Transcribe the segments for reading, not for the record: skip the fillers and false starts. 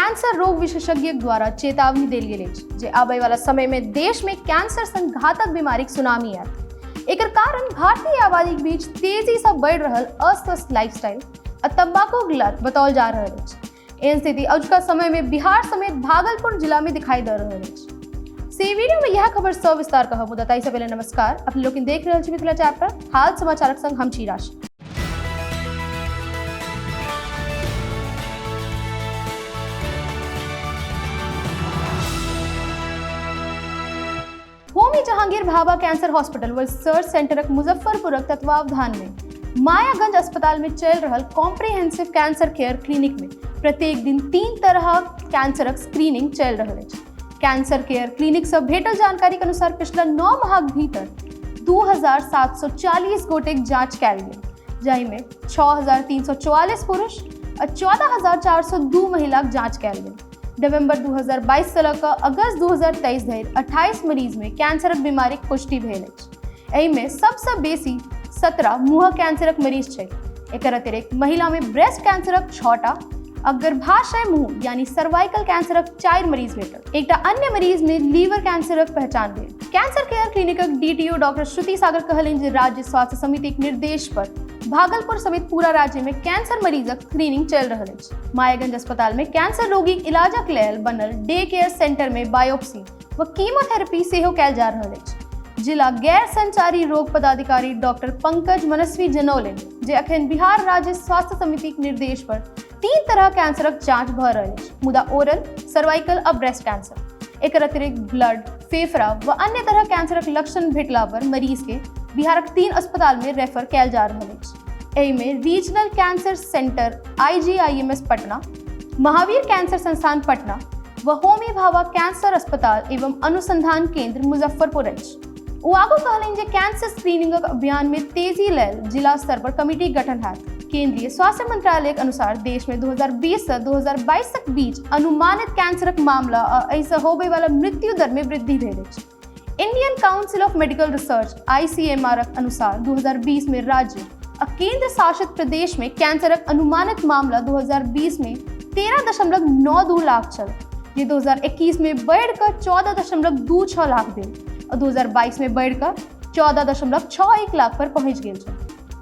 Cancer रोग विशेषज्ञ द्वारा चेतावनी देल गेल अछि जे आबय वाला समय में देश में कैंसर सन घातक बीमारीक सुनामी आयत। एकर कारण भारतीय आबादीक बीच तेजी सँ बढ़ि रहल अस्वस्थ लाइफस्टाइल आ तंबाकूक लत बताओल जा रहल अछि। एहन स्थिति अजुका समय में बिहार समेत भागलपुर जिला में दिखाई दे रहल अछि। से वीडियो में यह खबर सविस्तार कहब, मुदा ताहि से पहले नमस्कार। अपने लोग देख रहल छी मिथिला चैप्टर हाल समाचारक संग हम छी राशि। होमी जहांगीर भाभा कैंसर हॉस्पिटल व रिसर्च सेंटरक मुजफ्फरपुरक तत्वावधान में मायागंज अस्पताल में चलि रहल कॉम्प्रिहेंसिव कैंसर केयर क्लिनिक में प्रत्येक दिन 3 तरह कैंसरक स्क्रीनिंग चलि रहल अछि। कैंसर केयर क्लिनिक से भेटल जानकारी के अनुसार पिछला 9 माहक भीतर 2740 गोटेक जांच कयल गेल, जाहिमे 6344 पुरुष आ 14402 महिलाक जांच कयल गेल। नवंबर 2022 से लऽ कऽ अगस्त 2023 धरि 28 मरीज में कैंसरक बीमारीक पुष्टि भेल अछि। एहिमे सबसँ बेसी 17 मुँहक कैंसरक मरीज छै। एकर अतिरिक्त महिला में ब्रेस्ट कैंसरक 6टा आ गर्भाशय मुँह यानी सर्वाइकल कैंसरक 4 मरीज भेटल। एकटा अन्य मरीज में लीवर कैंसरक पहचान भेल। कैंसर केयर क्लिनिकक डीटीओ डॉक्टर श्रुति सागर कहलनि जे राज्य स्वास्थ्य समितिक निर्देश पर भागलपुर समेत पूरा राज्य में कैंसर मरीजक स्क्रीनिंग चलि रहल अछि। मायागंज अस्पताल में कैंसर रोगीक इलाजक लेल बनल डे केयर सेंटर में बायोप्सी व कीमोथेरेपी सेहो कयल जा रहल अछि। जिला गैर संचारी रोग पदाधिकारी डॉक्टर पंकज मनस्वी जनौलनि जे अखन बिहार राज्य स्वास्थ्य समितिक निर्देश पर 3 तरह कैंसरक जांच भऽ रहल अछि, मुदा ओरल, सर्वाइकल आ ब्रेस्ट कैंसर। एकर अतिरिक्त ब्लड, फेफड़ा व अन्य तरह कैंसरक लक्षण भेटला पर मरीज के बिहारक 3 अस्पताल में रेफर कयल जा रहल अछि। एहिमे regional cancer centre IGIMS Patna, Mahavir cancer संस्थान पटना व होमी भाभा कैंसर अस्पताल एवं अनुसंधान केंद्र मुजफ्फरपुर अछि। ओ आगू कहलनि जे कैंसर स्क्रीनिंगक अभियान में तेजी लेल जिला स्तर पर कमिटी गठन हैत। केंद्रीय स्वास्थ्य मंत्रालय के अनुसार देश में 2020 से 2022 तक बीच अनुमानित कैंसरक मामला आ एहिसँ होबय वाला मृत्यु दर में वृद्धि भेल अछि। Indian council of medical research ICMR अनुसार 2020 में राज्य आ केंद्र शासित प्रदेश में कैंसरक अनुमानित मामला 2020 में 13.92 लाख छल, जे 2021 में बढ़िकऽ 14.26 लाख भेल आ 2022 में बढ़िकऽ 14.61 लाख पर पहुंचि गेल छल।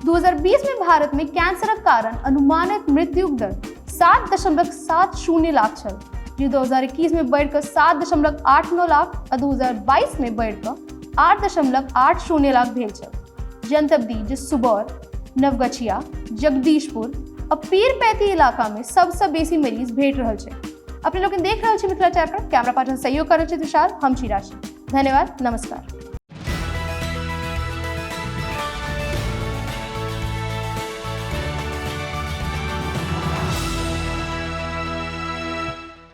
2020 में भारत में कैंसरक कारण अनुमानित मृत्यु दर 7.70 लाख छल, जे 2021 में बढ़िकऽ 7.89 लाख आ 2022 में बढ़िकऽ 8.80 लाख भेल छल। जनतब दी जे सुबौर, नवगछिया, जगदीशपुर आ पीरपैती इलाका में सबसँ बेसी मरीज भेट रहल छै। अपने लोग देख रहल छी मिथिला चैप्टर, कैमरा पार्टनर सहयोग कर रहल छी तुषार, हम छी राशि। धन्यवाद, नमस्कार।